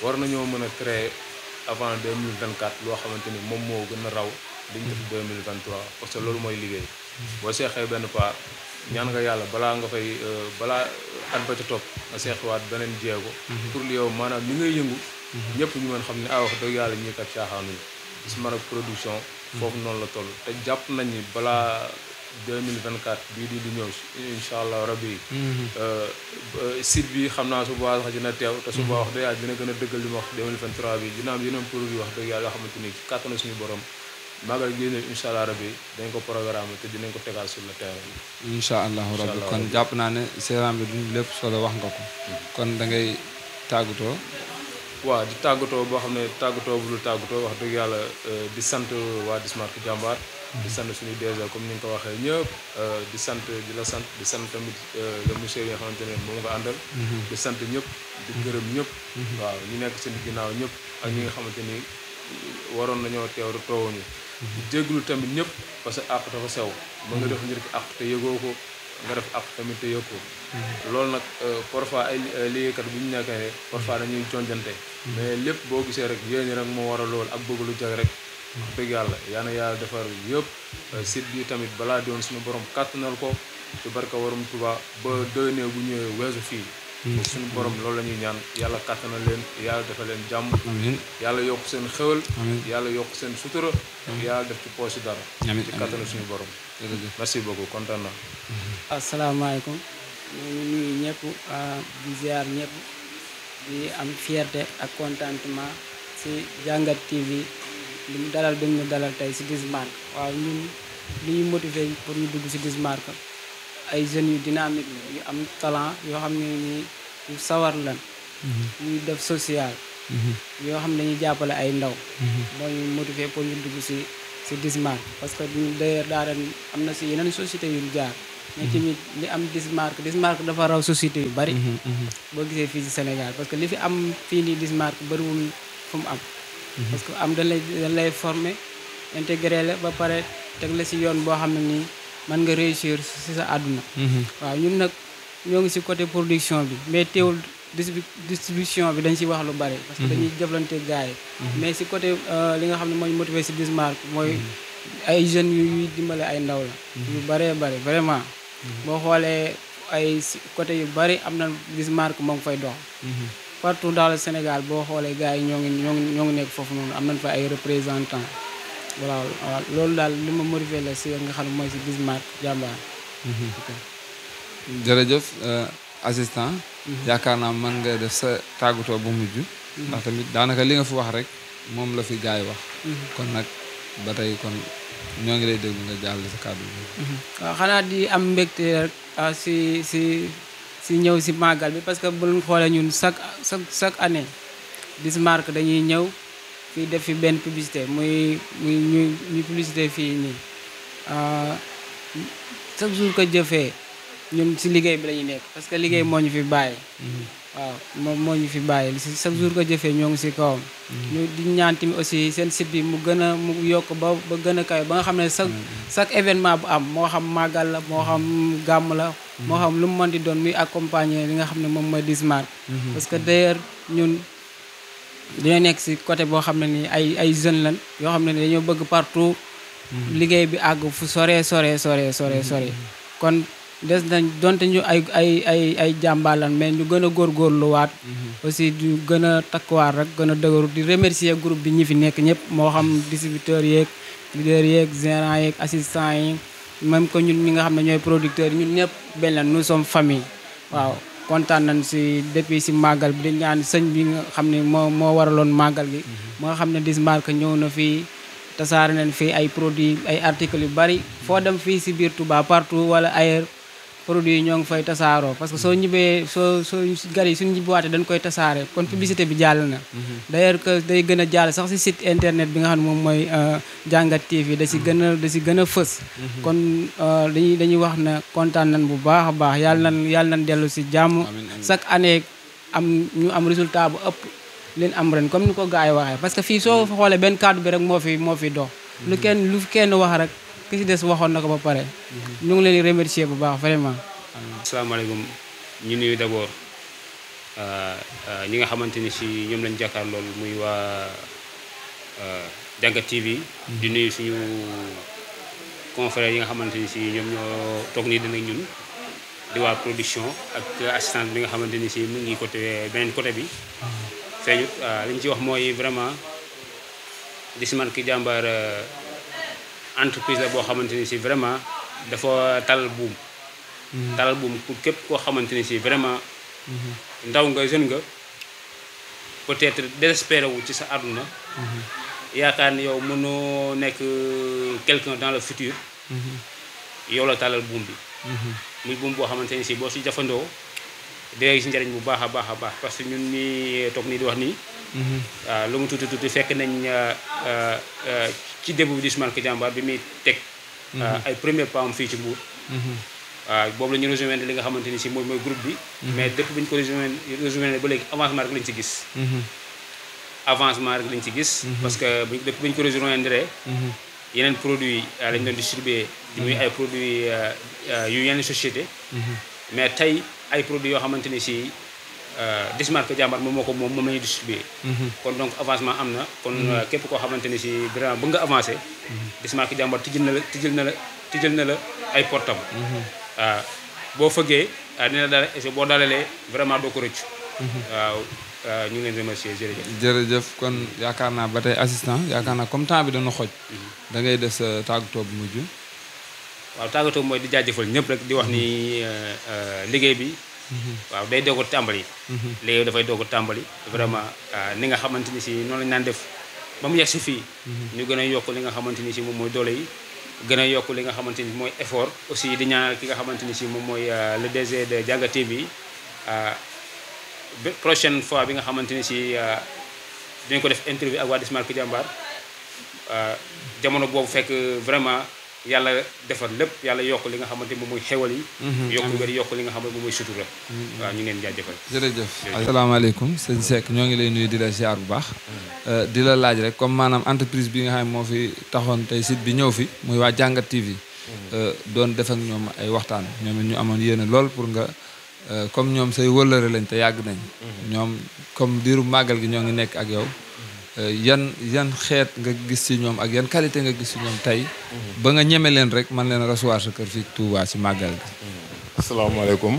war nañoo mën a créer avant 2024 loo xamante ni moom moo gën a raw li ñu def 2023 parce que loolu mooy liggéey. boo seexee benn part ñaan nga yàlla balaa at ba ca topp nga seexiwaat beneen jéego. pour li yow maanaam li ngay yëngu. ñëpp ñu mën xam ne wax dëgg yàlla ñii kat caaxaanuñu. Dismarque production. foofu noonu la toll te jàpp nañ ni balaa 2024 bii di ñëw incha allah rabbi site bi xam naa su boobaa sax dina teew. te su boobaa wax dëgg yàlla dina gën a dëggal li ma wax 2023 bi dina am yeneen produit wax dëgg yàlla yoo xamante ni kàttanu suñu borom. maagal gi ñëw incha allah rabbi dañ ko programme te dinañ ko tegaat sur le terrain. incha allahu rabbi kon jàpp naa ne Gérant bi duñ lépp solo wax nga ko. kon da ngay tàggatoo. waaw di tàggatoo boo xam ne tàggatoo bu dul tàggatoo wax dëgg yàlla di sant waa Dismarque Jambar. di sant suñu DG comme ni nga ko waxee ñëpp. di sant tamit le monsieur yi nga xamante ne moom nga àndal. di sant ñëpp di gërëm ñëpp. waaw ñu nekk seen ginnaaw ñëpp ak ñi nga xamante ni waroon nañoo teew te toowuñu. di jégalu tamit ñëpp parce que àq dafa sew. mën nga def njëriñ àq te yëgoo ko nga def àq tamit te yëg ko. loolu nag parfois ay liggéeykat bu ñu nekkee parfois dañuy jonjante. mais lépp boo gisee rek yéen rek moo war a lool ak bëgg lu jag rek. wax dëgg yàlla yaa na yàlla defar yëpp. site bi tamit balaa doon suñu borom kàttanal ko ci barka warum Touba ba déwénee bu ñëwee weesu fii. suñu borom loolu la ñuy ñaan yàlla kàttanal leen yàlla defal leen jàmm. amiin yàlla yokk seen xéwal. yàlla yokk seen sutura. yàlla def ci poche dara. ci kàttanal suñu borom. merci beaucoup kontaan naa. asalaamaaleykum ñu ngi nuyu ñëpp di ziar ñëpp di am fierté ak contentement si Jàngat TV li mu dalal bi ñu dalal tey si Dismarque waaw ñun li ñu motivé pour ñu dugg si Dismarque ay jeunes yu dynamique la yu am talent yoo xam ne nii yu sawar lan ñuy def social yoo xam ne dañuy jàppale ay ndaw moo ñu motivé pour ñu dugg si Dismark parce que d'ailleurs daa ren am na si yeneen société yu jaar mais tamit li am Dismark dafa raw société yu bari boo gisee fii si Sénégal parce que li fi am fii nii Dismark bariwul fu mu am parce que am dañ lay former intégré la ba pare teg la si yoon boo xam ne nii mën nga réussir si sa àdduna waaw ñun nag ñoo ngi si côté production bi mais teewul distribution bi dañ si wax lu bari parce que dañuy jëflante gars yi mais si côté li nga xam ne mooy motivé si Dismark mooy ay jeunes yuy dimbale ay ndaw la yu bëree bëri vraiment boo xoolee ay côté yu bëri am na Dismark moo ngi fay dox partout dans le Sénégal boo xoolee gars yi ñoo ngi nekk foofu noonu am nañ fa ay représentants voilà loolu daal li ma motivé la si nga xam ne mooy si Dismark jàmbaar jërëjëf assistant yaakaar naa mën nga def sa tàggatoo bu mujj ndax tamit daanaka li nga fi wax rek moom la fi gars yi wax kon nag ba tey kon ñoo ngi lay déglu nga jàll sa kàddu bi waaw xanaa di am mbégte rek si ñëw si màggal bi parce que bu ñu xoolee ñun chaque année Dismark dañuy ñëw fii def fi benn publicité muy ñu publicité fii nii chaque jour que jëfee ñun si liggéey bi la ñuy nekk parce que liggéey moo ñu fi bàyyi waaw moom moo ñu fi bàyyi si chaque jour que jëfee ñoo ngi si kawam ñu di ñaan tamit aussi seen site bi mu yokk ba gën a kawe ba nga xam ne chaque événement bu am moo xam màggal la moo xam gàmm la moo xam lu mu mën di doon muy accompagner li nga xam ne moom mooy Dismark parce que d'ailleurs ñun dañoo nekk si côté boo xam ne nii ay jeunes lan yoo xam ne ni dañoo bëgg partout liggéey bi àgg fu sore kon des nañ donte ñu ay jàmbaalan mais ñu gën a góorgóorluwaat aussi ñu gën a takkuwaat rek gën a dëgëru di remercier groupe bi ñi fi nekk ñëpp moo xam distributeurs yeeg leaders yeeg gérants yeeg assistants yi même que ñun ñi nga xam ne ñooy producteurs yi ñun ñëpp benn la nous sommes famille waaw kontaan nañ si depuis si màggal bi di ñaan sëñ bi nga xam ne moo waraloon màggal gi moo nga xam ne Dismark ñëw na fii tasaare nañ fii ay produits ay articles yu bari foo dem fii si biir Touba partout wala ailleurs produit yi ñoo ngi fay tasaaroo parce que soo ñibbee soo gar yi suñu ñibbiwaatee dañ koy tasaare kon publicité bi jàll na d'ailleurs que day gën a jàll sax si site internet bi nga xam ne moom mooy Jàngat TV da si gën a fës kon dañuy wax ne kontaan nañ bu baax a baax yàlla nañ dellu si jàmm chaque année ñu am résultat bu ëpp leen am ren comme ni ko gars yi waxee parce que fii soo xoolee benn kàddu bi rek moo fi dox lu kenn wax rek ki si des waxoon na ko ba pare ñu ngi leen di remercier bu baax vraiment asalaamaaleykum ñu nuyu d'abord ñi nga xamante ni si ñoom lañ jàkkaar loolu muy waa Jàngat TV di nuyu suñu confrères yi nga xamante ni si ñoom ñoo toog nii dina ñun di waa production ak assistance bi nga xamante ni si mu ngi côté beneen côté bi feeñut li ñu ci wax mooy vraiment Dismark jàmbaar entreprise la boo xamante ni si vraiment dafa talal buum pour képp koo xamante ni si vraiment ndaw nga jeune nga peut-être désespéré wu ci sa àdduna yaakaar ni yow mënoo nekk quelqu'un dans le futur yow la talal buum bi muy buum boo xamante ni si boo si jafandoo dee gis njariñ bu baax a baax a baax parce que ñun ñi toog nii di wax nii waaw lu mu tuuti fekk nañ ci début Dismark jàmbaar bi muy teg ay premier pas am fii ci Mbour waaw boobu la ñu rejoindre li nga xamante ni si mooy groupe bi mais depuis bi ñu ko rejoindre ba léegi avancement rek lañ ci gis parce que depuis bi ñu ko rejoindre yeneen produits lañ doon distribuer di muy ay produits yu yenn société mais tey ay produits yoo xamante ni si Dismark jàmbaar moom la ñuy distribuer kon donc avancement am na kon képp koo xamante ni si vraiment bëgg nga avancé Dismark jàmbaar tijjal na la ay portam waaw boo fëggee dina dal boo dalalee vraiment doo ko rëcc waaw ñu ngi leen remercier jërëjëf kon yaakaar naa ba tey assistant yaakaar naa comme temps bi dana xoj da ngay def sa tàggatoo bu mujj waaw tàggatoo mooy di jaajëfal ñëpp rek di wax ni liggéey bi waaw day doog a tàmbali léegi dafay doog a tàmbali vraiment ni nga xamante ni si noonu lañu naan def ba mu yegg si fii ñu gën a yokk li nga xamante ni si moom mooy doole yi gën a yokk li nga xamante ni mooy effort aussi di ñaanal ki nga xamante ni si moom mooy le DG de Dianga TV prochaine fois bi nga xamante ni si dañ ko def interview ak waa Dismal Kër Jàmbaar jamono boobu fekk vraiment yàlla defar lépp yàlla yokk li nga xamante moom mooy xewal yi yokk wér yokk li nga xamante moom mooy sutura waaw ñu ngi leen jaajëfal jërëjëf asalaamaaleykum sëñ Seck ñoo ngi lay nuyu di la ziar bu baax di la laaj rek comme maanaam entreprise bi nga xam ne moo fi taxoon tey site bi ñëw fi muy waa Dianga TV doon def ak ñoom ay waxtaan ñoom it ñu amoon yéene lool pour nga comme ñoom say wëllëre lañ te yàgg nañ ñoom comme diiru màggal gi ñoo ngi nekk ak yow yan xeet nga gis ci ñoom ak yan qualité nga gis ci ñoom tey ba nga ñeme leen rek man leen recevoir sa kër fii Touba ci màggal gi. asalaamaaleykum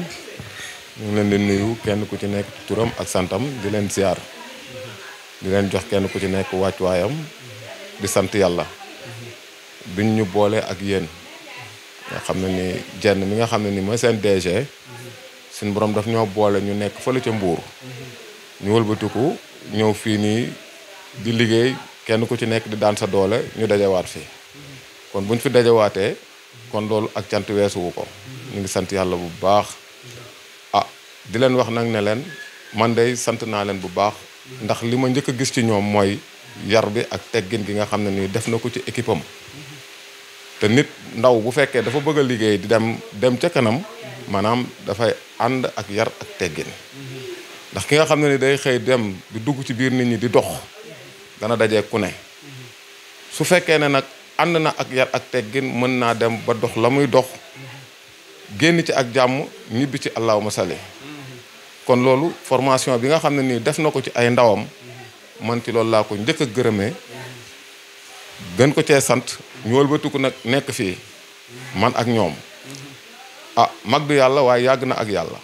ñu ngi leen di nuyu kenn ku ci nekk turam ak santam di leen ziar di leen jox kenn ku ci nekk wàccuwaayam di sant yàlla biñ ñu boole ak yéen nga xam ne ni jenn mi nga xam ne ni mooy seen DG suñu borom daf ñoo boole ñu nekk fële ca Mbuur ñu wëlbatiku ñëw fii nii di liggéey kenn ku ci nekk di daan sa doole ñu dajawaat fii kon buñ fi dajawaatee kon loolu ak cant weesuwu ko ñu ngi sant yàlla bu baax di leen wax nag ne leen man day sant naa leen bu baax ndax li ma njëkk a gis ci ñoom mooy yar bi ak teggin gi nga xam ne nii def na ko ci équipe am te nit ndaw bu fekkee dafa bëgg a liggéey di dem ca kanam maanaam dafay ànd ak yar ak teggin ndax ki nga xam ne ni day xëy dem di dugg ci biir nit ñi di dox dana dajee ku ne su fekkee ne nag ànd na ak yar ak teggin mën naa dem ba dox la muy dox génn ci ak jàmm ñibbi ci allahuma salli kon loolu formation bi nga xam ne nii def na ko ci ay ndawam man ci loolu laa ko njëkk a gërëmee gën ko cee sant ñu wëlbatiku nag nekk fii man ak ñoom mag du yàlla waaye yàgg na ak yàlla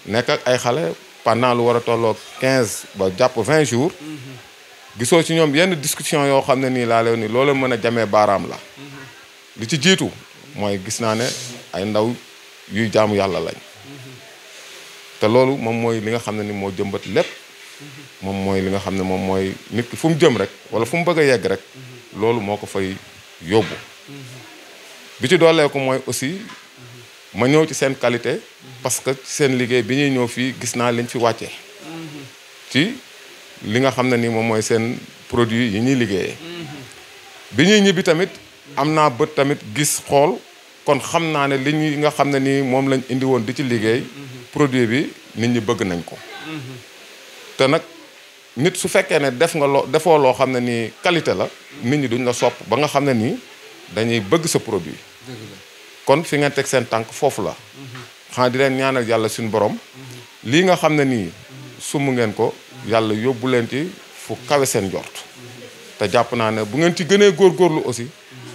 nekk ak ay xale pendant lu war a tolloo 15 ba jàpp 20 jours gisoo ci ñoom yenn discussion yoo xam ne nii laa leen ni loolu mën a jamee baaraam la li ci jiitu mooy gis naa ne ay ndaw yuy jaamu yàlla lañ te loolu moom mooy li nga xam ne ni moo jëmbat lépp moom mooy li nga xam ne moom mooy nit ki fu mu jëm rek wala fu mu bëgg a yegg rek loolu moo ko fay yóbbu bi ci dooleeku mooy aussi ma ñëw ci seen qualité parce que seen liggéey bi ñuy ñëw fii gis naa liñ fi wàccee ci li nga xam ne ni moom mooy seen produit yi ñuy liggéeyee bi ñuy ñibbi tamit am naa bët tamit gis xool kon xam naa ne li ñuy nga xam ne ni moom lañ indi woon di ci liggéey produit bi nit ñi bëgg nañ ko te nag nit su fekkee ne defoo loo xam ne nii qualité la nit ñi duñ la sopp ba nga xam ne nii dañuy bëgg sa produit kon fi ngeen teg seen tànk foofu la xanaa di leen ñaanal yàlla suñu borom lii nga xam ne nii sumu ngeen ko yàlla yóbbu leen ci fu kawe seen jort te jàpp naa ne bu ngeen ci gënee góorgóorlu aussi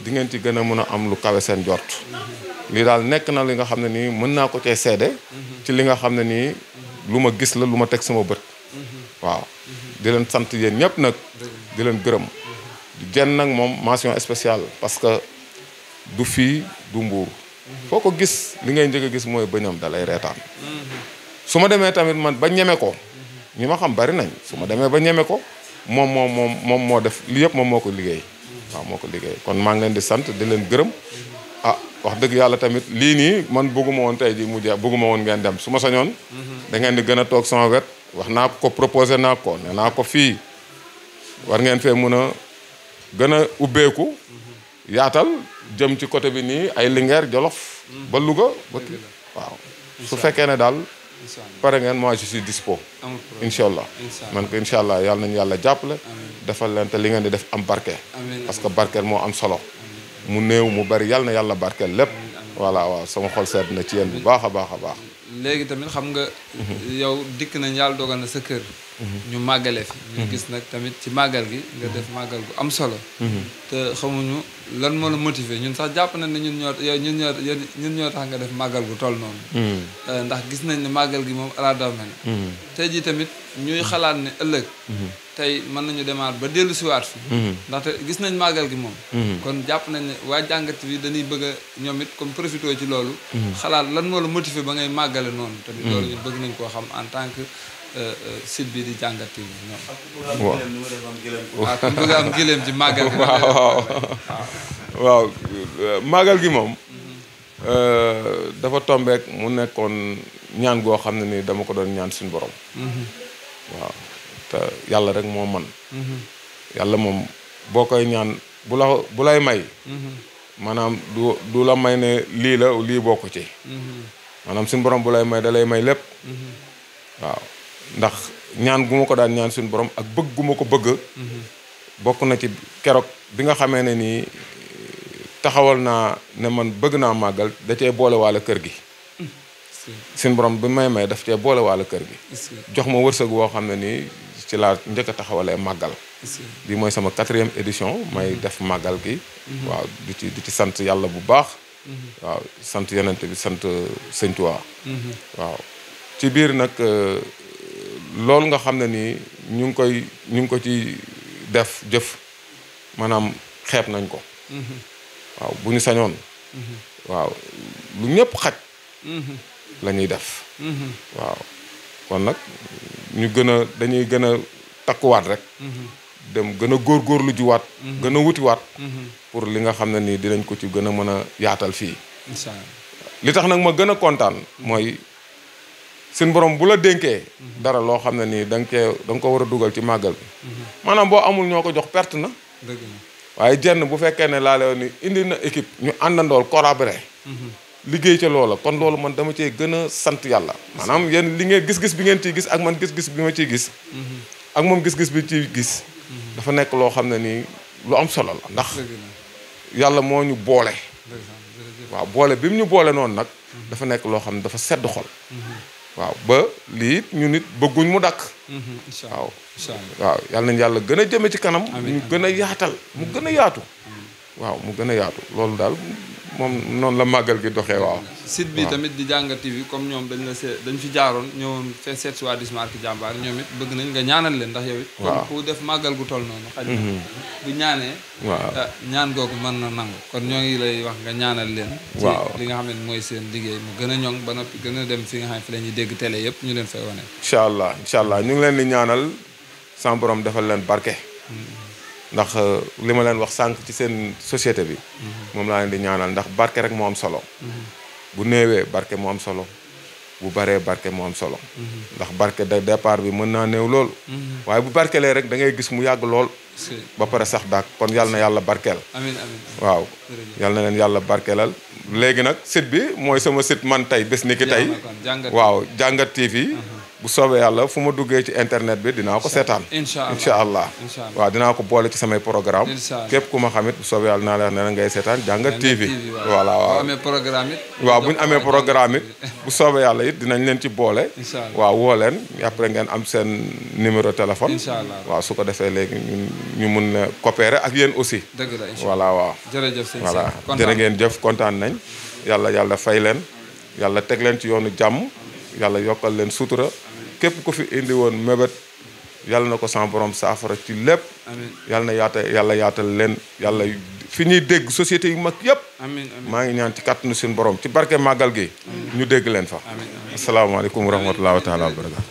di ngeen ci gën a mën a am lu kawe seen jort lii daal nekk na li nga xam ne nii mën naa ko cee seede ci li nga xam ne nii lu ma gis la lu ma teg sama bët waaw di leen sant yéen ñëpp nag di leen gërëm di jenn nag moom mention spéciale parce que du fii du Mbuur foo ko gis li ngay njëkk a gis mooy bëñam dalay reetaan su ma demee tamit man ba ñeme ko ñi ma xam bari nañ su ma demee ba ñeme ko moom moo def li yëpp moom moo ko liggéey waaw moo ko liggéey kon maa ngi leen di sant di leen gërëm wax dëgg yàlla tamit lii nii man bëgguma woon tey ji mu jeex bëgguma woon ngeen dem su ma sañoon da ngeen di gën a toog sama wet wax naa ko proposé naa ko nee naa ko fii war ngeen fee mën a gën a ubbeeku yaatal jëm ci côté bi nii ay Linguère Jolof ba Louga ba waaw su fekkee ne daal pare ngeen moi je suis dispo incha allah man ko incha allah yàlla nañu yàlla jàppale defal leen te li ngeen di def am barke parce que barkeel moo am solo mu néew mu bari yàlla na yàlla barkeel lépp voilà waaw sama xol sedd na ci yéen bu baax a baax a baax léegi tamit xam nga yow dikk nañ yàlla dogal na sa kër ñu màggale fi ñu gis nag tamit ci màggal gi nga def màggal gu am solo te xamuñu lan moo la motiver ñun sax jàpp nañ ne ñun ñoo tax nga def màggal gu toll noonu ndax gis nañ ne màggal gi moom ala daw mel tey jii tamit ñuy xalaat ne ëllëg tey mën nañu demaat ba dellu siwaat fi ndaxte gis nañ màggal gi moom kon jàpp nañ ne waa jàngat bi dañuy bëgg a ñoom it comme profité ci loolu xalaat lan moo la motiver ba ngay màggale noonu tamit loolu ñu bëgg nañ koo xam en tant que site bi di Dianga TV ñoom waaw kon bëgg am gileem ci màggal gi waaw waaw màggal gi moom dafa tombeek mu nekkoon ñaan goo xam ne ni dama ko doon ñaan suñu borom. waaw te yàlla rek moo man yàlla moom boo koy ñaan bu lay may maanaam du la may ne lii la lii bokk ci maanaam suñu borom bu lay may da lay may lépp waaw ndax ñaan gu ma ko daan ñaan suñu borom ak bëgg gu ma ko bëgg bokk na ci keroog bi nga xamee ne nii taxawal naa ne man bëgg naa màggal da cee boole waale kër gi suñu borom bi may daf cee boole waale kër gi jox ma wërsëg woo xam ne nii ci laa njëkk a taxawalee màggal bi mooy sama 4e édition may def màggal gi waaw di ci sant yàlla bu baax waaw sant yonent bi sant Sëñ Tuubaa waaw ci biir nag loolu nga xam ne nii ñu ngi ko ci def jëf maanaam xeeb nañ ko waaw bu ñu sañoon waaw lu ñëpp xaj la ñuy def waaw kon nag ñu dañuy gën a takkuwaat rek dem gën a góorgóorlu jiwaat gën a wutiwaat pour li nga xam ne nii dinañ ko ci gën a mën a yaatal fii incha allah li tax nag ma gën a kontaan mooy suñ borom bu la dénkee dara loo xam ne nii da nga ko war a dugal ci màggal bi maanaam boo amul ñoo ko jox perte na dëgg la waaye jenn bu fekkee ne laa lay ni indi na équipe ñu àndandool collaborer liggéey ca loola kon loolu man dama cee gën a sant yàlla maanaam yéen li ngeen gis-gis bi ngeen ciy gis ak man gis-gis bi ma ciy gis ak moom gis-gis bi ciy gis dafa nekk loo xam ne nii lu am solo la ndax yàlla moo ñu boole waaw boole bi mu ñu boole noonu nag dafa nekk loo xam ne dafa sedd xol waaw ba lii ñu nit bëgguñ mu dakk waaw waaw yàlla nañ yàlla gën a jëme ci kanam ñu gën a yaatal mu gën a yaatu waaw mu gën a yaatu loolu daal moom noonu la màggal gi doxee waaw site bi tamit di Jàngat TV comme ñoom dañ fi jaaroon ñëwoon fee seet si waa Disma ak jàmbaar ñoom it bëgg nañ nga ñaanal leen ndax yow it kon ku def màggal gu toll noonu xaj bu ñaanee waaw ñaan googu mën na nangu kon ñoo ngi lay wax nga ñaanal leen waaw ci li nga xam ne mooy seen liggéey mu gën a ñoŋ ba noppi gën a dem fi nga xam ne fi la ñuy dégg télé yëpp ñu leen fay wane incha allah ñu ngi leen di ñaanal sama borom defal leen barke ndax li ma leen wax sànq ci seen société bi moom laa leen di ñaanal ndax barke rek moo am solo bu néewee barke moo am solo bu baree barke moo am solo ndax barke de départ bi mën naa néew lool waaye bu barkelee rek da ngay gis mu yàgg lool ba pare sax daak kon yàlla na yàlla barkeel amiin amiin waaw yàlla na leen yàlla barkeelal léegi nag site bi mooy sama site man tey bés ni ki tey waaw Jàngat TV bu soobee yàlla fu ma duggee ci internet bi dinaa ko seetaan incha allah waaw dinaa ko boole ci samay programme képp ku ma xamit bu soobee yàlla naa la wax ne la ngay seetaan Jàngat TV voilà waaw waaw bu ñu amee programme it bu soobee yàlla it dinañ leen ci boole waaw woo leen après ngeen am seen numéro téléphone waaw su ko defee léegi ñu mun na coopérer ak yéen aussi voilà waaw voilà jërë ngeen jëf kontaan nañ yàlla fay leen yàlla teg leen ci yoonu jàmm yàlla yokkal leen sutura képp ku fi indi woon mébét yàlla na ko sama borom saafara ci lépp yàlla na yàlla yaatal leen yàlla fi ñuy dégg société yu mag yëpp maa ngi ñaan ci kàttanu seen borom ci barke màggal gi ñu dégg leen fa asalaamaaleykum wa rahmatullahi wa taala wa barakatu